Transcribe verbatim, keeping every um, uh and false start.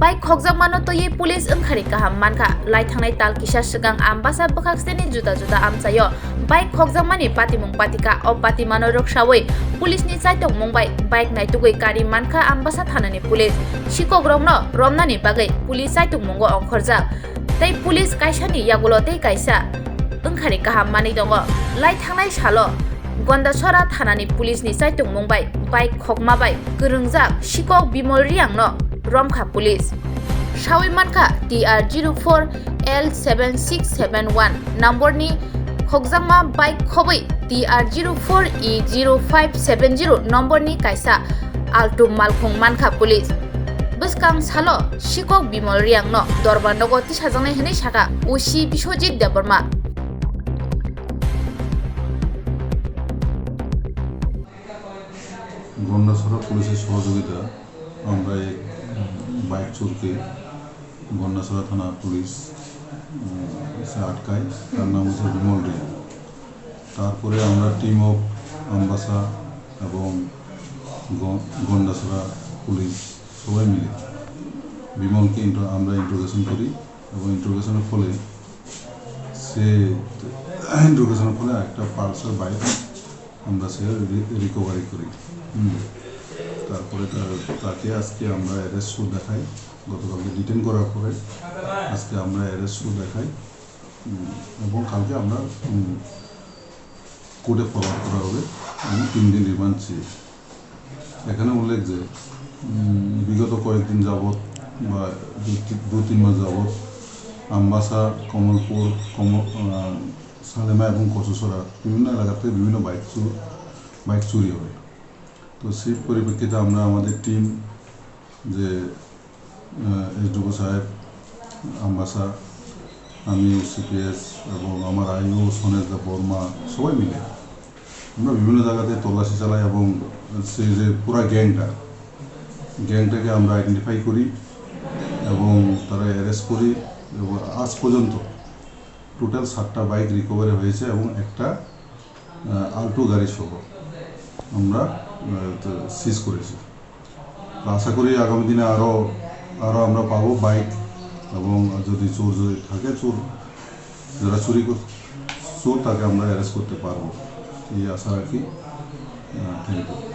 Bike khokjakmano twiwi police wngkhari kaham mankha. Lai thangnai tal kisa swkang Ambasa bwkhak seni juda juda amchaio bike khokjakmani patimung patikha. O patimano rwksawi police ni chaitokmung bai bike naitugwi kari mankha Ambasa thanani police. Sikokrokno romnani bagwi police chaitokmungo ongkhorjak. Tei police kaisani yagulo tei kaisa wngkhari kaham manwi tongo. Lai thangnai salo Gondasora thanani police ni chaitokmung bai bike khokma bai kwrwngjak sikok Bimol Riang no romkha police. Sawi mankha T R zero four L seven six seven one number ni khokjakma bike khobwi T R zero four E zero five seven zero number ni kaisa Alto malkhung mankha police. Bwskang salo sikok Bimol Riang no dorbar nogo tisajaknai hwnwi sakha O C Biswajit Debbarma. Gandacherra পুলিশের সহযোগিতা আমরা এই বাইক চোরকে গন্ডাছড়া থানা পুলিশ, উম, এসে আটকায়। তার নাম হচ্ছে বিমল রিয়া। তারপরে আমরা টিম অফ আমবাসা এবং গ-, গন্ডাছড়া পুলিশ সবাই মিলে বিমলকে ইন্ট্রো-, আমরা ইন্ট্রোগেশন করি এবং ইন্ট্রোগেশনের ফলে সে, ইন্ট্রোগেশনের ফলে একটা পালসার বাইক আমরা সে রি-, রিকভারি করি। হুম। তারপরে তার, তাকে আজকে আমরা অ্যারেস্ট দেখাই, গতকালকে ডিটেন করার পরে আজকে আমরা অ্যারেস্ট দেখাই। হুম। এবং কালকে আমরা, হুম, কোর্টে ফরওয়ার্ড করা হবে এবং তিন দিন রিমান্ড চেয়ে। এখানে উল্লেখ যে, উম, বিগত কয়েকদিন যাবৎ বা দুই তি-, দু তিন মাস যাবৎ আমবাসা, কমলপুর, কম-, আহ, সালেমা এবং কচুছড়া বিভিন্ন এলাকা থেকে বিভিন্ন বাইক চুর, বাইক চুরি হয়। তো সেই পরিপ্রেক্ষিতে আমরা আমাদের টিম যে আহ, এসডিপিও সাহেব, আমবাসা, আমি, ওসিপিএস এবং আমার আইও সনেশ দা বর্মা, সবাই মিলে আমরা বিভিন্ন জায়গাতে তল্লাশি চালাই এবং সেই যে পুরা গ্যাংটা, গ্যাংটাকে আমরা আইডেন্টিফাই করি এবং তারা অ্যারেস্ট করি এবং আজ পর্যন্ত টোটাল সাতটা বাইক রিকভারি হয়েছে এবং একটা, আহ, আল্টো গাড়ি সহ আমরা, আহ, তো সিজ করেছি। তো আশা করি আগামী দিনে আরও, আরও আমরা পাবো বাইক এবং যদি চোর যদি থাকে, চোর যারা চুরি কর-, চোর তাকে আমরা অ্যারেস্ট করতে পারবো, এই আশা রাখি। আহ, থ্যাংক ইউ।